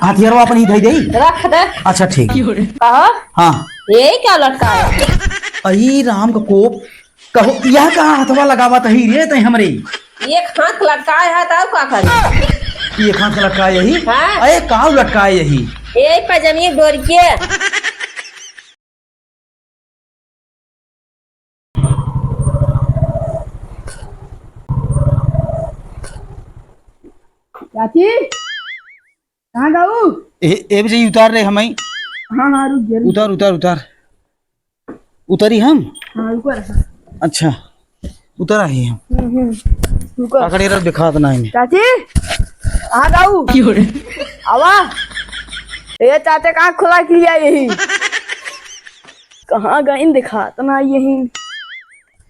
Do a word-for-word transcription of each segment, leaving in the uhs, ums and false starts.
हथियारवा अपन ही धई देई। रख दे। अच्छा, ठीक। कहो। हाँ। ये क्या लटका है? अई राम का कोप, कहो, यह कहाँ हथवा लगावत ही रे तई हमरे? एक हाथ लटकाए है, तो का करी? एक हाथ लटकाए यही? हाँ। अरे, काऊ लटकाए यही? यही पजमी डोर के। चाची, कहाँ जाऊ? ए, ए बजे उतार रे हमई। हाँ, हाँ, रुक जा, रुक। उतार, उतार, उतार। उतरी हम? हाँ, रुको रहा। अच्छा, उतर आई हम। हम्म, हम्म, रुको। पकड़े रहो, दिखात ना इन्हें। चाची, कहाँ जाऊ? क्यों रे? आवा। ए चाचा, कहाँ खुला किया यही? कहाँ गइन, दिखात ना यही।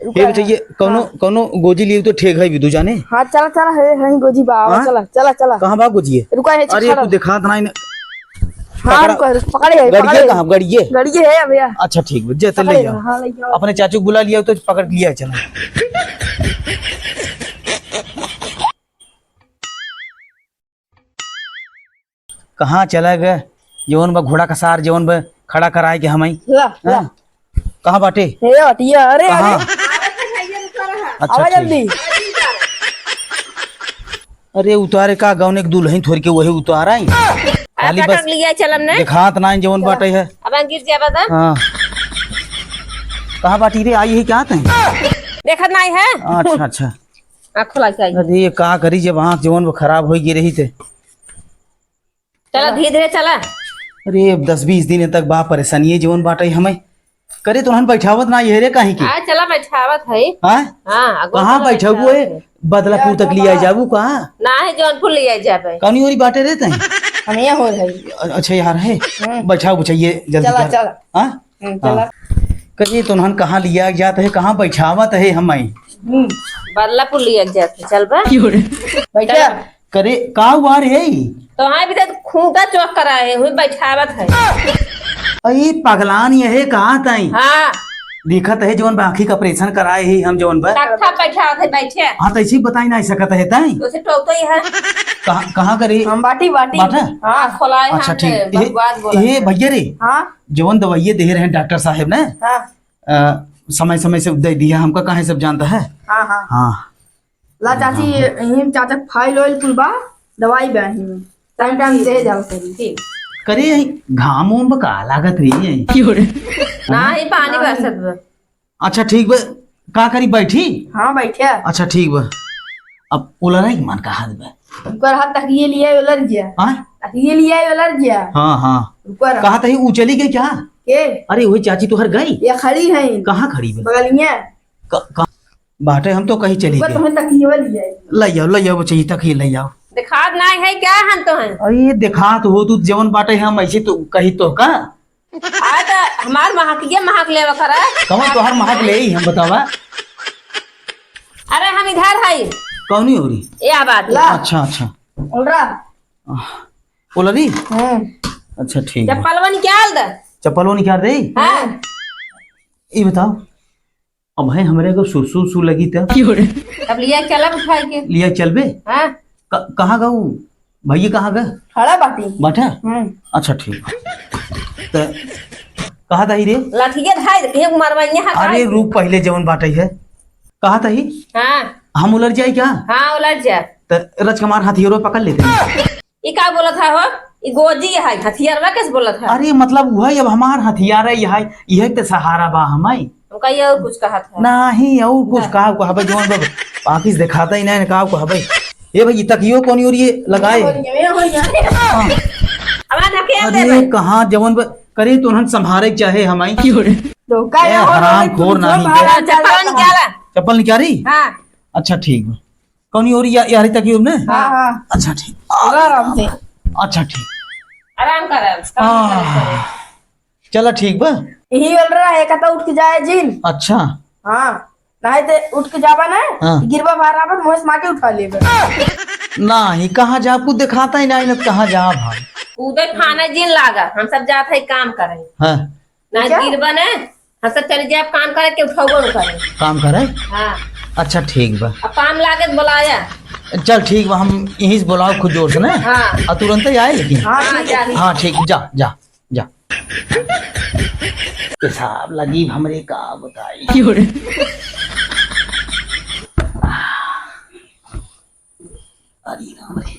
रुका हे है। बचइये, कौनो, हाँ। कौनो गोजी लिए तो ठेक है भी तू जाने। हाँ, चला, चला, है, है गोजी बा, आवा, हाँ? चला, चला, चला। कहाँ बा गोजी है? रुका है, अरे, खड़ा। कुछ दिखात ना इन्हें। हाँ, पकड़ा। रुका, रुका, पकड़े है, गड़िया पकड़े है। कहाँ? गड़िए? गड़िए है भैया। अच्छा, ठीक बा, जे ते पकड़े ले है, जाओ। हाँ, ले जाओ। अपने चाचू को बुला लिया तो पकड़ लिया, चला। कहाँ चला गए? जवन बा घोड़ा का सार, जवन बा खड़ा कराए के हमई। ला, ला। हाँ? कहाँ बाटे? हे हटिया, अरे, कहाँ? अरे। अच्छा, आवा ठीक। जल्दी। अरे, उतारे का गौने के दुल्हन थोड़ के वही उतारा ही। खाली पटक बस लिया चलम ने। देखात ना जवन चला। बाटे है। अब गिर जाबा त। हाँ। कहाँ बाटी रे? आई है क्या तई? देखत नाई है। अच्छा, अच्छा। आँख खोला के आई। अरे, ये का करी जब आँख जवन बा खराब होई गी रही ते। चला, धीरे धीरे चला। अरे, अब दस बीस दिन तक बा परेशानी, ये जवन बाटे हमई। करे तो हन बैठावत ना ये रे काहे की? आ, चला, बैठावत है। हाँ? हाँ, अगो कहाँ चला, बैठाबू बैठावत है? है। बदलापुर तक लिया जाबू कहाँ? ना है, जौनपुर लिया जाबे। कौनी ओरी बाटे रे तई? हम यहाँ हो रही। अ-, अच्छा, यार है। हम्म। बैठाओ, बुझाइए, जल्दी चला, कर। चला। हाँ? हम्म, हाँ। चला। करे तो हन कहाँ लिया जात है, कहाँ बैठावत है हमई? हम्म। बदलापुर लिया जात है, चल बा। क्यों रे? बैठा। चला। करे, का हुआ रे? तो हाँ, भी तो खूंटा चौक कराए है, हुई बैठावत है। अई पगलान ये है कहाँ तई? हाँ। देखत है जवन बा आँखी का ऑपरेशन कराए है हम जवन बा। तख्ता बैठावत है, बैठे। हाँ, तो ऐसे ही बताई ना सकत है तई। उसे टोक तो ही है। कहाँ, कहाँ करे? हम बाटी, बाटी। बाटा? हाँ, खोलाए अच्छा, हम ठीक। तो हे, भगवान बोला हे था। भैया रे। हाँ। जवन दवाइये दे रहे हैं डॉक्टर साहब ने। हाँ। अ, समय समय से दे दिया हमका, काहे सब जानता है? हाँ, हाँ। हाँ। ला चाची, हाँ। यही चाचा फाइल ऑइल कुल बा, दवाई बा यही में। टाइम टाइम से जाओ करी। ठीक। करे, घाम ओम बा का लागत रही है? क्यों रे? ना, ही पानी बरसत बा। अच्छा, ठीक बा। का करी, बैठी? हाँ, बैठे। अच्छा, ठीक बा। अब उलरा के मन का हाथ बा? उनकर हाथ तकिए लिए उलर गया। हाँ? तकिए लिए उलर गया। हाँ, हाँ। ऊपर। कहा तही ऊ चली गई क्या? के? अरे, वही चाची तोहर गई? ये खड़ी है। कहाँ खड़ी बा? बगलिया। क-, क-, बाटे, हम तो कहीं चली गई। तुम्हें तकिए वाली है। ले आओ, ले आओ, चाहिए तकिए ले आओ। दिखात ना है क्या हम तो हैं? अरे, दिखात हो तू जवन बाटे, हम ऐसे तो कही तो का? आ तो हमार महकिया महक लेवा करा। कौन तोहर महक ले ही हम बतावा? अरे, हम इधर है। कौनी हो रही? ये बात ला। अच्छा, अच्छा। बोल रहा। आह, बोला रही? हम्म। अच्छा, ठीक है। चप्पलवा निकाल दे। चप्पलवा निकाल दे? हाँ। ये बताओ, अब है हमरे को सुसु सु लगी त? तब लिया चलब उठाई के। लिया चलबे? हाँ। क-, कहाँ गऊ? भैया कहाँ गए? खड़ा बाटी। बाटा? हम्म। अच्छा, ठीक। त कहा था ही रे? लाठिया धाई दे, कहीं मारवा यहाँ अरे, रुक, पहले जवन बाटे है। कहा था ही? हाँ। हम उलर जाए क्या? हाँ, उलर जा। त रचकमार हथियारो पकड़ लेते हैं। ई का बोलत है हो? ई गोजी है, हथियारवा कैसे बोलत है? अरे, मतलब, वही अब हमार हथियार है, यह, यह तो सहारा बा हमाई। हमका ये और कुछ कहत है। नहीं, और कुछ ना। का कहबे, जौन बा, वापिस दिखाता ही नहीं, का कहबे। ए भाई, ये तकियो कौन और ये लगाए? ये हो, ये हो, ये हो। हाँ। अब ना क्या अरे, देबे? कहाँ जवन बा, करे तो उन्हन संभारे के चाहे हमाई। तो का ए, यहाँ हो, हराम तुम खोर नहीं संभारा दे। चप्पल निकाला। चप्पल निकाली? हाँ। अच्छा, ठीक बा। कौनी ओरी या-, यारी तकी ओर ने? हाँ, हाँ। अच्छा, ठीक। पूरा आराम से। अच्छा, ठीक। आराम कर, आराम से, काम हाँ। करे, करे। चला, ठीक बा। यही बोल रहा है, कहता उठ के जाए जिन। अच्छा। हाँ, नहीं ते उठ के जाबा ना, हाँ। गिरबा बाहर आबा, तो मुँह से माटी उठा लेबे। नहीं, कहाँ जाब, कुछ दिखाता ही नहीं, न कहाँ जाब भाई। कूदे फाने जिन लागा, हम सब जात है काम करे। हाँ। ना ठीक है। गिरबा ना, हम सब चले जाए काम करे, के उठाबो न करे। काम करे? हाँ। अच्छा, ठीक बा। अब काम लागे तो बुलाया। चल ठीक बा, हम यहीं से बोलाओ खुद जोर से ना। हाँ। आ तुरंत ही आए लेकिन। हाँ, हाँ, ठीक है, जा। ठीक। हाँ ठीक, जा जा जा। पेशाब लगी हमरे, का बताई। क्यों रे? अरे राम रे,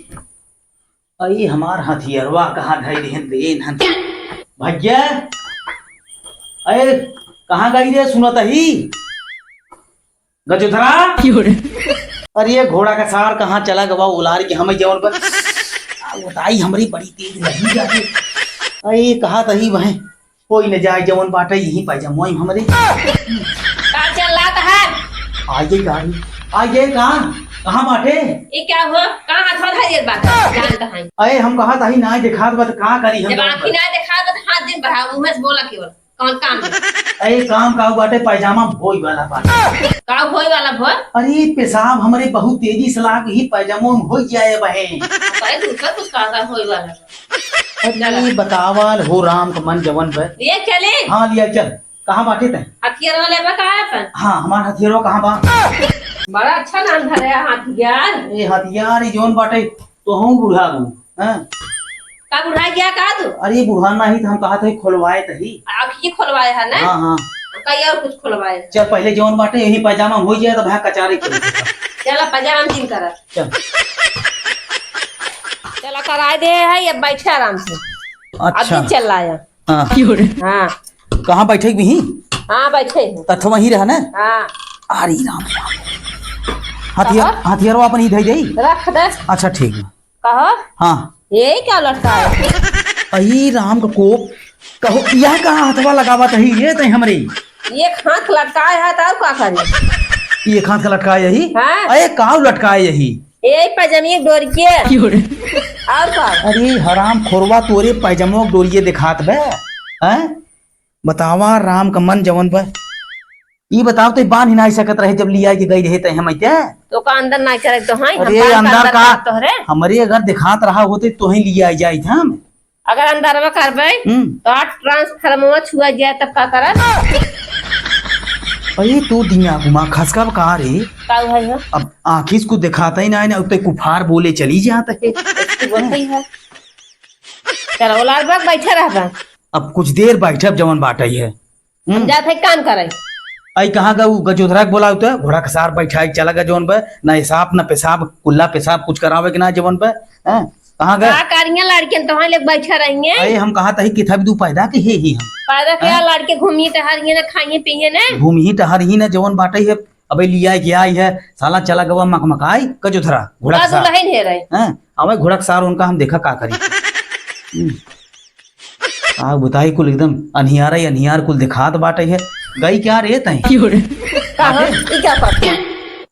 अरे हमार हथियरवा कहाँ धइ दिहन रे इन्हन? भैया, अरे कहाँ गई रे, सुनत ही? गजोधरा? क्यों रे? अरे ये घोड़ा का सार कहाँ चला गवा उलार के हमें जवन पर? आ, बताई हमरी बड़ी तेज लगी जाती। अरे कहा तही वह कोई न जाए जवन बाटे यही पैजामा हमरे। का चल रहा है? आ गई गाड़ी, आ गई कहाँ, कहाँ बाटे? ये क्या हो? कहाँ हाथ धर ये बात? जानता है। अरे हम कहा तही ना दिखात बा त का करी हम जब जवन आँखी पर? ना दिखात बा त हाथ दिन बढ़ा, मुँह से बोला केवल। कौन काम है? अरे काम का बाटे, पैजामा भोई वाला बाटे। का भोई वाला भोई? अरे पेशाब हमरे बहुत तेजी से लाग ही पैजामा में हो जाए बहे। अरे दूसरा कुछ का का भोई वाला बा? अरे बतावा हो राम का मन जवन बे। ये चले? हाँ लिया चल। कहाँ बाटे तै? हथियार वाले बा का अपन? हाँ हमार हथियारवा कहाँ बा? बड़ा अच्छा नाम धरे है हथियार। ए हथियार ई जौन बाटे तो हम बुढ़ा दू। हाँ? का बुढ़ा गया का तू? अरे बुढ़ा नहीं तो हम कहा थे खोलवाए तही। आँखी खोलवाए है ना? हाँ हाँ। हमका ये और कुछ खोलवाए है। चल पहले जौन बाटे यही पैजामा हो जाए तो भाई कचारे के। चला पैजामा दिन करा। चल। चला कराए दे है, ये बैठे आराम से। अच्छा। अभी चल आया। हाँ। हाँ। कहाँ बैठे भी? हाँ बैठे हैं। तथवा ही रहा ना? हाँ। अरे राम राम। हथियार, कहो। हथियारवा अपन ही धई दे। रख दे। अच्छा ठीक है। कहो। हाँ। ये क्या लटका है? अई राम का कोप। कहो, यह कहाँ हथवा लगावत ही? ये तै हमरे। ये हाथ लटकाए है, तब का करी? ये हाथ का लटकाए यही? हाँ। अरे, काव लटकाए यही? यही पैजमिया डोरिये। क्यों रे? और का? अरे, हराम खोरवा, तोरे पैजमवा डोरिये दिखात बे। हैं? बतावा, राम का मन जवन बे। ई बताओ, तो बांध ही नहीं सकत रहे, जब लिया के गई रहे, तै हम अइते? तो का अंदर नहीं करे तो हैं? हम अरे, बांध का अंदर अंदर का, का तोहरे? हमरे अगर दिखात रहा होते, तो ही लिया जाइत हम। अगर अंदरवा करबे, हम्म। तो आज ट्रांसफार्मरवा छुआ जाए, तब का करब? अरे, तू दिमाग उमा खसकब का रे? का हुआ है? अब आँखी से कुछ दिखाता ही ना है ना, उत्ते कुफार बोले चली जाता है। तू बोलते ही है। चल, ओलार बा, बैठे रहबा। अब कुछ देर बैठब, जवन बाटई है। हम हम्म। जात है काम करे। आई कहाँ गऊ? गजोधरा के बोलाऊ तो घोड़ा के सार बैठाए के चला गा जवन बे, ना हिसाब ना पेशाब, कुल्ला पेशाब कुछ करावे के ना जवन बे, हैं? कहाँ गए? का करिए लड़कियन तो वहाँ लोग बैठा रहिए। अरे हम कहा तही किथा भी तू पैदा के हे ही हम। पैदा के हैं? लड़के घूमिए टहरिए ना, खाइए पिए ना। घूमिए टहरिए ना जवन बाटई है, अबे लिया के आई है, साला चला गवा मकमकाई गजोधरा, घोड़ा के का सार। दुल्हन है रहे। हैं? अबे घोड़ा के सार उनका हम देखा का करी। हम्म। आग बुताई कुल एकदम अन्हियारा ही अन्हियार कुल दिखात बाटे है। गई क्या रे तैं? क्यों रे? का हो? बाटे? ई क्या करत है?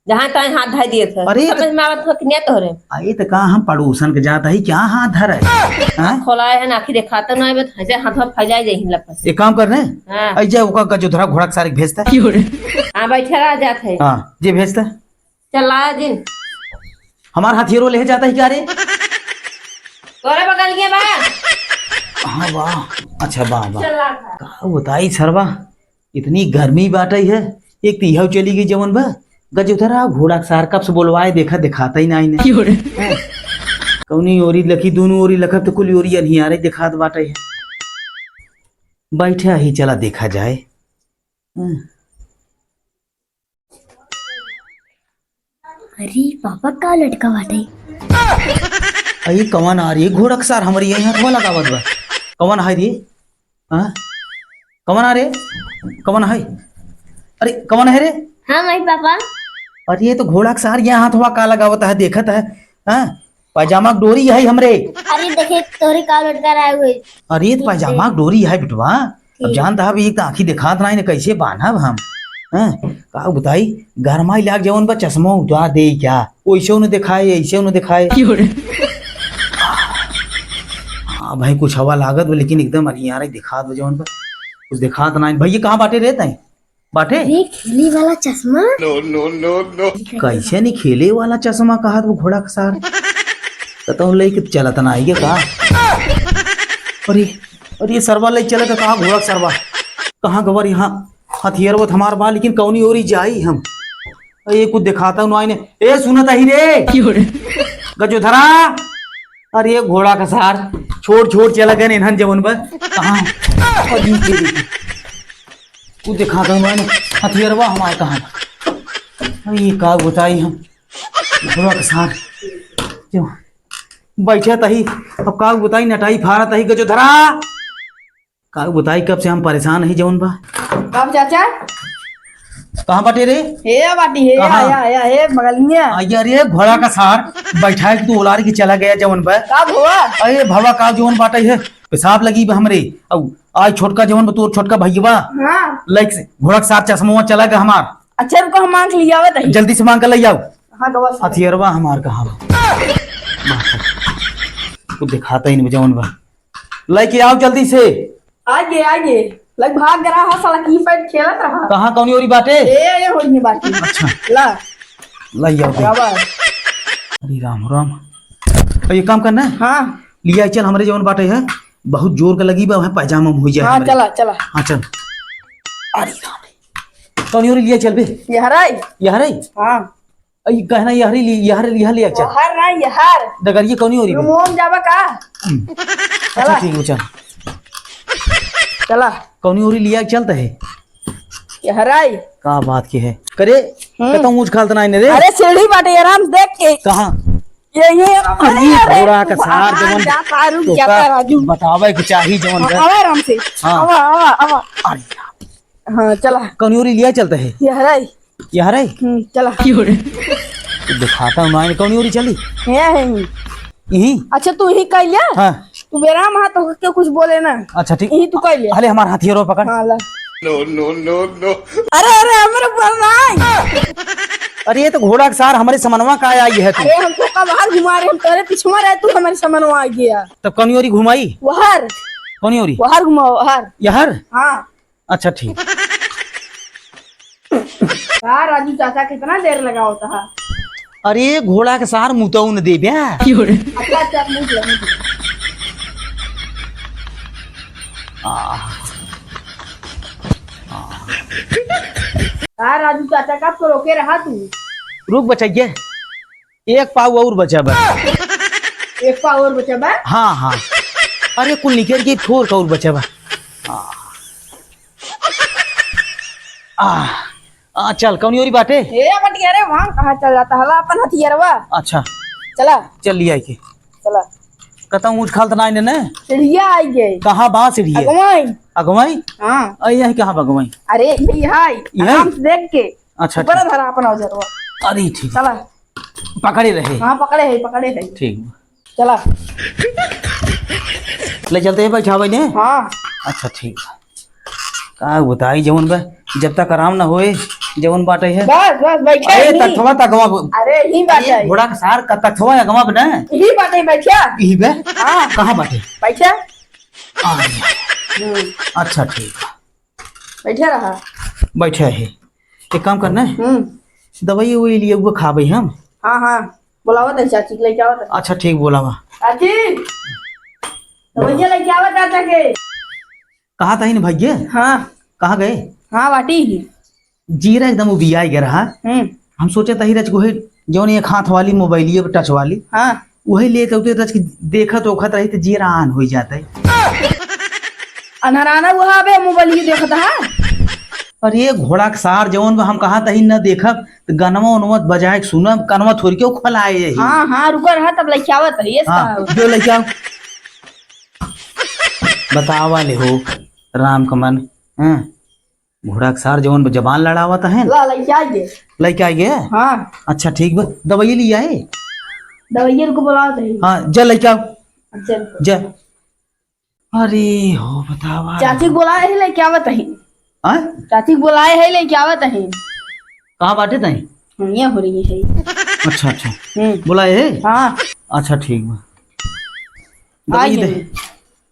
जहाँ तहाँ हाथ धर दिए थे। अरे समझ त में आवत हो कि नहीं तोहरे? अरे त का हम पड़ोसन के जात ही, क्या हाथ धरे? हाँ? खोलाए है ना, आखिर देखा तो नहीं, बस ऐसे हाथ में फैला जाए हिला पर। एक काम कर रहे हैं? हाँ। आई जा ओका गजोधरा घोड़ा के सारे भेजता। क्यों रे? हाँ, बैठे रह जात है। हाँ, जे भेजता। चला जिन। हमार हथियारो ले जाता ही क्या रे? तोरे बगल के बा। हाँ बा। अच्छा बा बा। चला था। का बताई सरवा, इतनी गर्मी बाटई है, एक तो इहौ चली गई जवन बा, गजोधरा घोड़ा के सार कब से बोलवाए देखा, दिखाता ही ना इन्हें। क्यों रे? हैं? कौनी ओरी लखी, दोनों ओरी लखब तो कुल ओरी अन्हियारे दिखात बाटई है। बैठा ही चला देखा जाए। हैं? अरे पापा, का लटका बाटे? अरे कवन आ रे घोड़ा के सार हमरी यही हथवा लगावत बा। कवन है रे? हाँ? कवन आ रे? कवन है? अरे कवन है रे? हाँ माई पापा। अरे ये तो घोड़ा के सार यहाँ हथवा का लगावत है, देखत है? हाँ? पैजामा के डोरी है हमरे। अरे देखे तोरे का लटका रहा है वही। अरे तो पैजामा के डोरी है बिटवा। अब जानता है, अभी एक तो आँखी दिखात नाई ने, कैसे बान्हब हम? हैं? का बताई, गरमाई लाग जवन बा, चश्मा उतार दे क्या? ओइसे उन्हें दिखाए, ऐसे उन्हें दिखाए। क्यों रे? हाँ भाई, कुछ हवा लागत बा, लेकिन एकदम अनियारे दिखात बा जवन बा। कुछ दिखात नाई। भैया, कहाँ बाटे रे तैं? बाटे? अरे, खेले वाला चश्मा। कैसे नहीं खेले वाला चश्मा कहत वो घोड़ा के सार? कतहूँ लेके चलत ना आइए का? अरे, अरे, ये सरवा ले चलत का घोड़ा के सरवा? कहाँ गवर यहाँ हथियार वो हमार बा, लेकिन कौनी ओरी जाई हम? अरे, ये कुछ दिखाता हूँ, आईने। ए, सुनत ही रे। क्यों रे? गजोधरा। अरे, ये घोड़ा का सार। छोड़, छोड़, चला गए इन्हन जवन बा। कहाँ? अरे, ये देखो। कुछ दिखाता हूँ, आईने। हथियारवा हमार कहाँ बा? अरे, ये का बताई हम? घोड़ा का सार। क्यों? बैठा तही। अब का बताई, नटाई फारा तही, गजोधरा। का बताई, कब से हम परेशान ही जवन बा। कब चाचा? कहाँ बाटे रे? हे बाटी, हे कहाँ? आया, आया, हे बगलिया। आया रे, घोड़ा का सार, बैठा है कि तू उलार के चला गया जवन बा। का भवा? अरे भवा, का जवन बाटे है, पेशाब लगी बा हमरे। अउ आज छोटका जवन बा, तोर छोटका भैया, हाँ। लाइक से घोड़ा का सार चश्मा चला गया हमार। अच्छा, रुको, हम मांग लिया आवत है। जल्दी से मांग के ले आओ। हाँ, तो बस। हथियारवा हमार कहाँ बा? कुछ दिखाता ही नहीं जवन बा। लेके आओ जल्दी से। आगे, आगे। लग भाग रहा है साला, की पैंट खेलत रहा। कहाँ, कौनी ओरी बाटे? ए, ये होई बाटे। अच्छा। ला। ला, ये आओ दे। बराबर। अरे राम, राम। अब ये काम करना है? हाँ। लिया, चल, हमरे जवन बाटे है, बहुत जोर का लगी बा, वहाँ पैजामा में होई जाए हाँ, हमरे। चला, चला। हाँ, चल। अरे राम रे। कौनी ओरी लिया चल बे? यहराई। यहराई? हाँ। अई कहना यहरी ली, यहर, यह लिया चल। यहर ना, यहर। डगरिया कौनी ओरी बे? मोम जाबा का? हम्म। अच्छा, चला। ठीक है, चल। चला। कौनी ओरी लिया चलता है? यहराई। का बात की है? करे, हम्म। कतौ ऊँच खाल त नाई ने रे? अरे, सीढ़ी बाटे, आराम से देख के। कहाँ? ये, ये, अरे, अरे, घोड़ा का सार जवन जा, तारू तो क्या का राजू? बतावे के चाही जवन हाँ, बे। आवा आराम से। हाँ। आवा, आवा, आवा। अरे यार। हाँ, चला। कौनी ओरी लिया चलता है? यहराई। यहराई? हम्म, चला। दिखाता हूँ, मायने कौनी ओरी चली? यहाँ है। यहीं? अच्छा, तू ही कह लिया? हाँ। तू बेराम हा, तो के कुछ बोले ना। अच्छा, ठीक। यहीं तू कह लिया। अरे, हमार हथियारो पकड़। हाँ, ला। No, no, no, no। अरे, अरे, हमरे ऊपर ना। अरे, ये तो घोड़ा के सार हमरे समनवा का आई है तू। अरे, हम तो का बाहर घुमा रहे, हम तोरे पीछे रहे, तू हमरे समनवा आ गया। तब कौनी ओरी घुमाई? वहर। कौनी ओरी? वहर घुमाओ, वहर। यहर? हाँ। अच्छा, ठीक। का राजू चाचा, कितना देर लगावत हा? अरे, घोड़ा के सार मुतौ न देब्या। अच्छा, अच्छा, मुत ले, मुत ले। आह। आह। का राजू चाचा, कब को रोके रहा तू? रुक बचैया। एक पाव और बचा बा। एक पाव और बचा बा? हाँ, हाँ। अरे, कुल निकल के थोर का और बचा बा। हाँ। आ, आ, चल, कौनी ओरी बाटे? हे बटिया रे, वहाँ कहाँ चल जाता हला अपन हथियारवा? अच्छा। चला। चल, लिया के। चला। कतौ ऊँच खाल त नाई ने, ने? सीढ़िया आई गई। कहाँ बा सीढ़िया? अगवाई। अगवाई? हाँ। अ, यही कहाँ बा अगवाई? अरे, यही है। यही? आराम से देख के। अच्छा, ऊपर ठीक। धरा अपन औजरवा। अरे, ठीक। चला। पकड़े रहे। हाँ, पकड़े है, पकड़े है। ठीक। चला। ले चलते हैं, बैठावे ने। हाँ। अच्छा, ठीक। का बताई, जवन बा, जब तक आराम न होए, जवन बाटे है। बस, बस, बैठा अरे, ही। तथवा तगवा ब-, अरे, ही बात अरे, है। घोड़ा के सार का तथवा अगवा बा ना। ही बात है, बैठा। यही बे? हाँ। कहाँ बाटे? बैठा। आ, हम्म। अच्छा, ठीक। बैठे रहा। बैठे है। एक काम करना है। हम्म। दवाई वही लिए हुए खाबे हम। हाँ, हाँ। बुलावत है चाची के, लेके आवत है। अच्छा, ठीक, बुलावा। चाची, दवाइया लेके आवत चाचा के। कहाँ था इन भैया? हाँ। कहाँ गए? हाँ, बाटी ही। जीरा एकदम उबियाई गया रहा। हम्म। हम सोचे तही रच गोहे जौन एक हाथ वाली मोबाइलिए पे टच वाली। हाँ। वही लेके उते रच के देखत ओखत रही त जीरा आन होई जाता है। अनहराना वो आबे मोबाइलिए देखत है। अरे घोड़ा के सार जौन बा हम कहा तही न देखब त गनवा उनवा बजाए के सुनब, कनवा थोड़ी के खोलाए यही। हाँ, हाँ, रुको रहा तब लेके आवत है, ये हाँ, सब। जो लेके आओ। बतावा ले हो, राम कमल, हाँ। घोड़ा के सार जवन जबान लड़ावत है। ला, लइके आ गए। लइके आ गए? हाँ। अच्छा, ठीक बा। दवाई लिया है? दवाई को बुलावत है। हाँ, जा लइके आओ। अच्छा। जा। अरे हो, बतावा। चाची को बुलाए है, लइके आवत है। हाँ? चाची को बुलाए है, लइके आवत है। कहाँ बाटे तई? हुनिया हो रही है। अच्छा, अच्छा। हम्म। बुलाए है? हाँ। अच्छा, ठीक बा। आ दवाई दे। गई।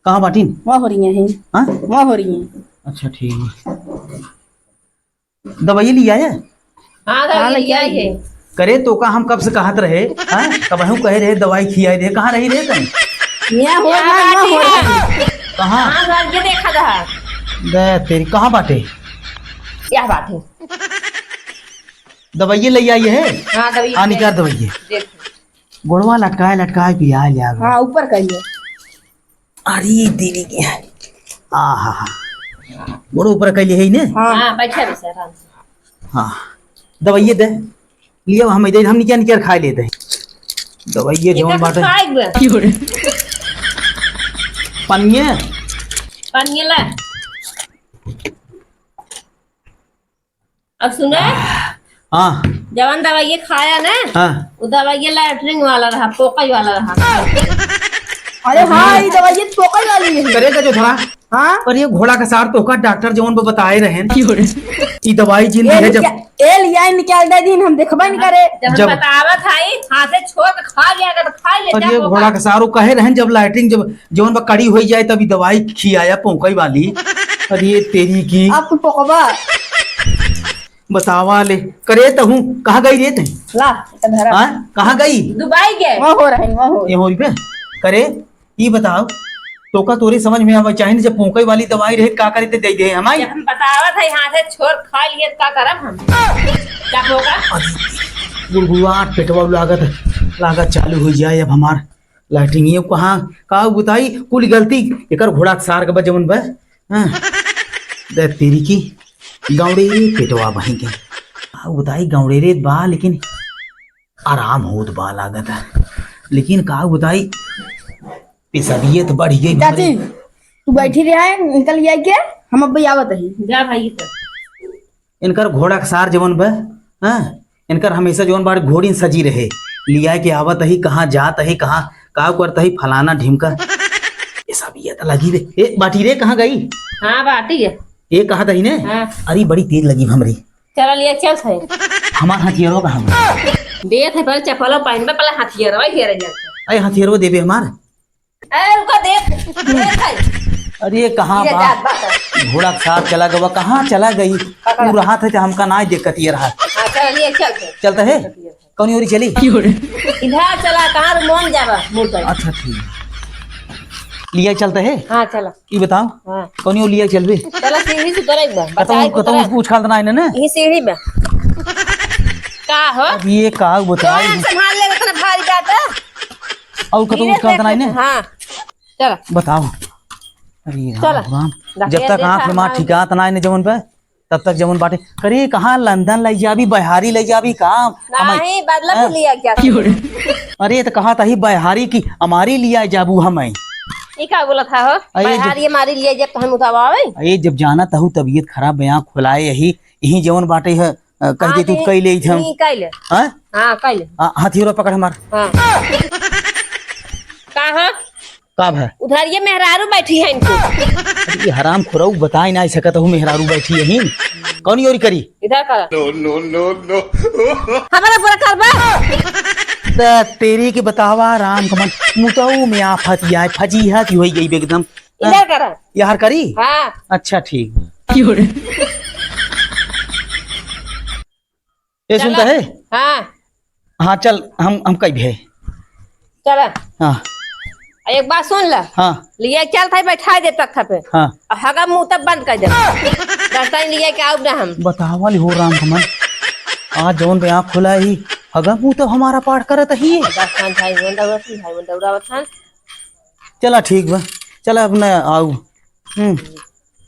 कहाँ बाटिन? वहाँ हो रही है। हाँ? वहाँ हो रही है। अच्छा, ठीक बा। दवाई लिया है? हाँ, हाँ, दवाई लिया है। करे तो का हम कब से कहत रहे, हाँ? कबहू कहे रहे दवाई खियाई दे, कहाँ रही रे तनी? यहाँ हो यहाँ रहा, यहाँ बाटी हो है। रहा। कहाँ? हाँ, घर के देखा था। दे तेरी, कहाँ बाटे? क्या बात है? दवाइये लइ आई है। हाँ, दवाइये हाँ, ले निकाल आई। दवाइये। देख। गोड़वा लटकाए, लटकाए पिया लिया। हाँ, ऊपर करिए। अरे दीदी के। आ हा हा। गोड़ ऊपर कइले है ने? हाँ। हाँ, बैठा रहे सर, आराम से। हाँ। दवाइये दे। लिया हम दे, हम निकिया निकिया खाए लेते हैं। दवाइये ये जौन तो बाटे। खाए बे। पनिये? पनिये ला। अब सुने? हाँ। जवन दवाइये खाया ना, हाँ। वो दवाइये लैट्रिन वाला रहा, पोकई वाला रहा। अरे हाँ, ये दवाइये पोकई वाली है। करे का जो थोड़ा? हाँ? पर ये घोड़ा का सार तोहका डॉक्टर जवन वो बताए रहे हैं। क्यों रे? ई दवाई जिन ए, है जब निका-, ए लिया निकाल दे दिन, हम देखबे नहीं करे। जब जब बतावत है, हाथे छोड़ के खा लिया कर, खा ले, पर जा ये पोका। घोड़ा का सार वो कहे रहे हैं, जब लैट्रिन जब जवन बा कड़ी होई जाए, तब ई दवाई खियाया पोकई वाली। अरे तेरी की। अब तू पोकबा। बतावा ले। करे तहूँ, कहाँ गई रे तहीं? ला, इतना धरा। हाँ? कहाँ गई? दुबई गए। वहाँ हो रहे, वहाँ हो। ये होई बे। करे, ई बताओ, तोका तोरे समझ में आवे चाही न, जब पोकई वाली दवाई रहे, का करे ते दे दे हमाई? जब हम बतावत है, हाथे छोड़ खा लिए, का करब हम? क्या होगा? अरे, गुड़गुड़ाहट, पेटवा लागत, लागत चालू हो जाए अब हमार। लैट्रिन ये कहाँ, का बताई, कुल गलती एकर घोड़ा के सार के बा जवन बा। हाँ। दे तेरी की, गौड़े रे पेटवा बही के। का बताई, गौड़े रे बा, लेकिन आराम होत बा लागत है। लेकिन का बताई, पेशाबियत बढ़ गई चाची, भाई। तू बैठी रहा है, निकल जाए के, हम अब आवत ही। जा भाई, तो। इनकर घोड़ा के सार जवन बा, हाँ, इनकर हमेशा जवन बाड़ घोड़िन सजी रहे, लिया के आवत ही, कहाँ जात ही, कहाँ का करत ही, फलाना ढिमका। ये सब ये तो लगी रे। ए, बाटी रे, कहाँ गई? हाँ, बाटी है। ये कहा तही ने? हाँ। अरे, बड़ी तेज लगी हमरी। चला लिया, चल थे। हमार हथियारो कहाँ बा? देत है, पहले चप्पलो पहनबे, पहले हथियारो ही हेरे जात है। अरे, हथियारो देबे हमार। ए, रुको, देख, देख है। अरे, कहाँ ये बा? जात बा। घोड़ा के साथ चला गवा, कहाँ चला गई? पकड़। तू रहा था, हमका ना देखत ये रहा। हाँ, चल, ये चल, चल। चलता है? कौन ओरी चली? इधर चला, कहाँ रे, मोन जाबा, मोटर। अच्छा, ठीक। लिया चलता है? हाँ, चला। ई बताओ, हाँ। कौन ओरी लिया चलबे? चला, सीढ़ी से उतर एक बार। कतहूँ, बचाए के कतहूँ उतरा। कुछ खालत ना है ना? यही सीढ़ी में। का हो? अब ये का बताई? कौन संभाल ले, इतना भारी जाता? और कतहूँ धीरे कुछ खालत से ना है ना? हाँ। चला। बताओ। अरे राम, चला। राम। जब तक आँख में मार ठिकात ना आए न जवन पे, तब तक जवन बाटे। अरे कहाँ लंदन लइ जाबी, बहारी लइ जाबी, कहाँ? हमारी नहीं, बदला हाँ। लिया क्या? अरे तो कहा तही बहारी की हमारी लिया जाबू हमें। ई का बोला था हो? अरे जब बहारी हमारी लिया जब तो हम उठावावे। अरे जब जाना तहु तबीयत खराब बया खुलाए यही, यही जवन बाटे है, अ, कह दे हाँ, तू यही, कह ले हम। यही कह ले। हाँ? हाँ, कह ले। हाँ, हथियारा पकड़ हमार। हाँ। का हो? का भा? उधर ये मेहरारू बैठी है इनको। अरे, ये हराम खुराऊ बताए ना सकत हूँ, मेहरारू बैठी यहीं। कौन योरी करी? इधर कर। No, no, no, no। हमारा बुरा करबा। त तेरी के बतावा, राम कमन, मुतऊ में आफत आए, फजीहत होई गई एकदम। इधर कर। यार करी? हाँ। अच्छा, ठीक। ये सुनता चला। है? हाँ। हाँ, चल, हम, हम कई भी है। चला। हाँ। आ, एक बात सुन ला। हाँ। लिया चल था, बैठा दे तख्ता पे। हाँ। आ, हगा मुंह तब बंद कर दे। दस्तान लिया के आउब ना हम। बतावल हो राम हमन। आज जौन पे आँख खुला ही, हगा मुंह तब हमारा पाठ करत ही। दस्तान भाई मन दौड़त ही, भाई मन दौड़ावत हन। चला ठीक बा। चला अब ना आऊ। हम्म।